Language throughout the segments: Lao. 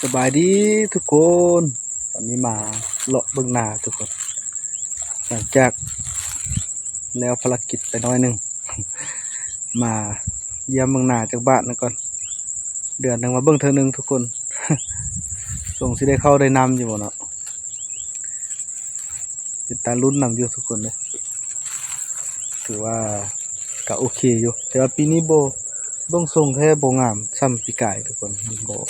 ສະບາຍດີທຸກຄົນ, ຕອນນີ້ມາເລາະເບິ່ງນາທຸກຄົນ, ຫຼັງຈາກແລ້ວພາລະກິດໄປໜ້ອຍໜຶ່ງ ມາຢ້ຽມເບິ່ງນາຈັກບາດໜຶ່ງກ່ອນ, ເດືອນໜຶ່ງມາເບິ່ງເທື່ອໜຶ່ງທຸກຄົນ, ສົງຊິໄດ້ເຂົ້າໄດ້ນ້ຳຢູ່ບໍ່ເນາະ. ເປັນຕາລຸ້ນນຳຢູ່ທຸກຄົນເດ້, ຖືວ່າກະໂອເຄຢູ່, ແຕ່ວ່າປີນີ້ບໍ່ ເບິ່ງຊົງແທ້ບໍ່ງາມສ່ຳປີກາຍທຸກຄົນ, ມັນບໍ່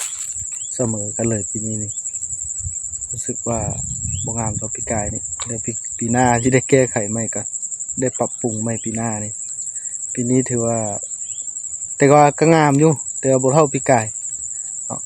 ສະເໝີກັນເລີຍປີນີ້ນີ້, ຮູ້ສຶກວ່າບໍ່ງາມເທົ່າປີກາຍນີ້, ແລ້ວປີ ປີໜ້າຊິໄດ້ແກ້ໄຂໃໝ່ກະ ໄດ້ປັບປຸງໃໝ່ປີໜ້ານີ້. ປີນີ້ຖືວ່າ ແຕ່ວ່າກະງາມຢູ່, ແຕ່ວ່າບໍ່ເທົ່າປີກາຍເນາະ.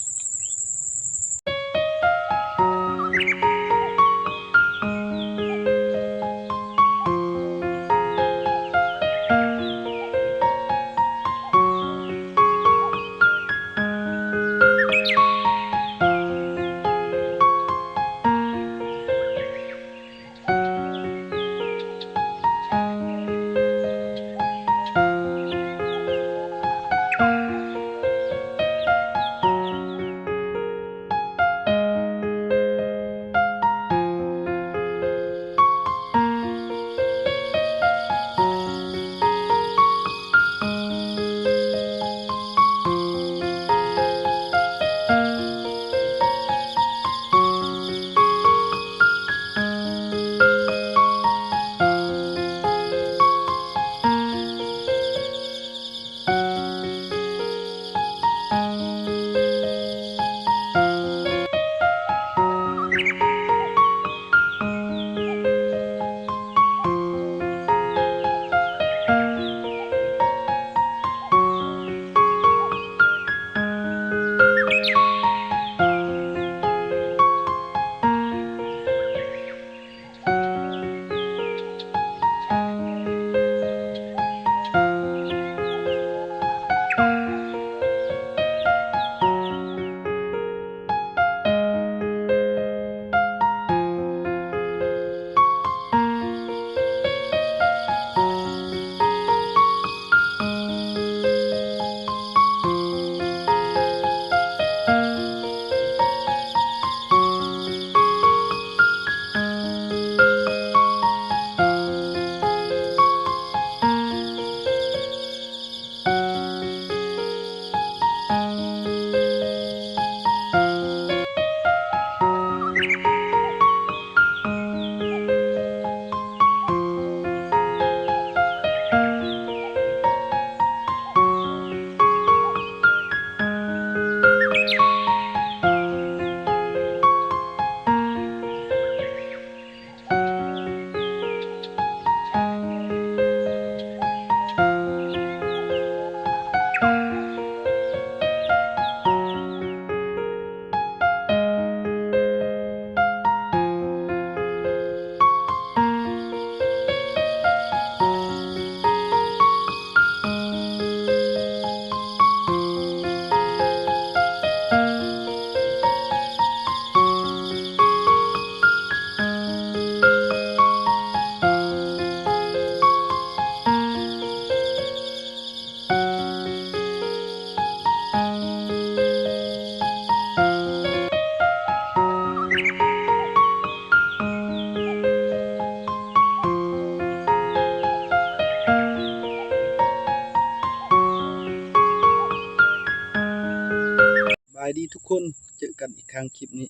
ສະບາຍດີທຸກຄົນ, ເຈີກັນອີກຄັ້ງ. ຄລິບນີ້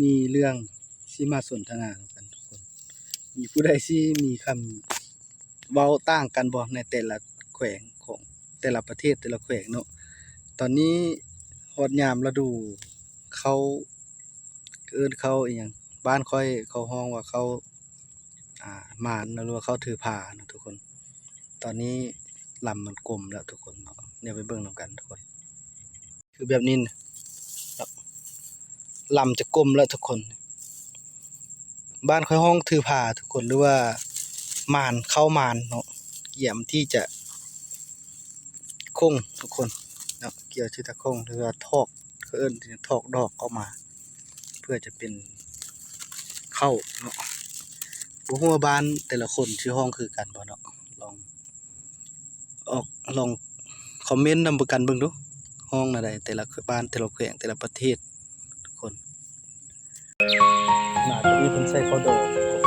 ມີເລື່ອງຊິມາສົນທະນານຳກັນທຸກຄົນ. ມີຜູ້ໃດຊິມີຄຳເວົ້າຕ່າງກັນບໍ່ ໃນແຕ່ລະແຂວງຂອງແຕ່ລະປະເທດ ແຕ່ລະແຂວງເນາະ? ຕອນນີ້ຮອດຍາມລະດູເຂົ້າ ເອີ້ນເຂົ້າອີ່ຫຍັງ, ບ້ານຂ້ອຍເຂົາຮ້ອງວ່າເຂົ້າ ອ່າ ໝານ ຫຼືວ່າເຂົ້າຖືພາເນາະທຸກຄົນ. ຕອນນີ້ລຳມັນກົມແລ້ວທຸກຄົນເນາະ, ດຽວໄປເບິ່ງນຳກັນທຸກຄົນ. ຄືແບບນີ້ນະ ລຳຈະກົມແລ້ວທຸກຄົນ. ບ້ານຂ້ອຍຮ້ອງຖືພາທຸກຄົນ ຫຼືວ່າໝານ ເຂົ້າໝານເນາະ, ກຽມທີ່ຈະຄົງທຸກຄົນເນາະ, ກຽມທີ່ຈະຄົງ ຫຼືວ່າຖອກ ເຂົາເອີ້ນຖອກດອກອອກມາ ເພື່ອຈະເປັນເຂົ້າເນາະ. ບໍ່ຮູ້ວ່າບ້ານແຕ່ລະຄົນຊິຮ້ອງຄືກັນບໍ່ເນາະ, ລອງ ອອກ ລອງຄອມເມັນນຳກັນເບິ່ງດູ ຮ້ອງແນວໃດ ແຕ່ລະບ້ານ ແຕ່ລະແຂວງ ແຕ່ລະປະເທດ ໜ້າຈະມີເພິ່ນໃສ່ເຂົ້າດອກ.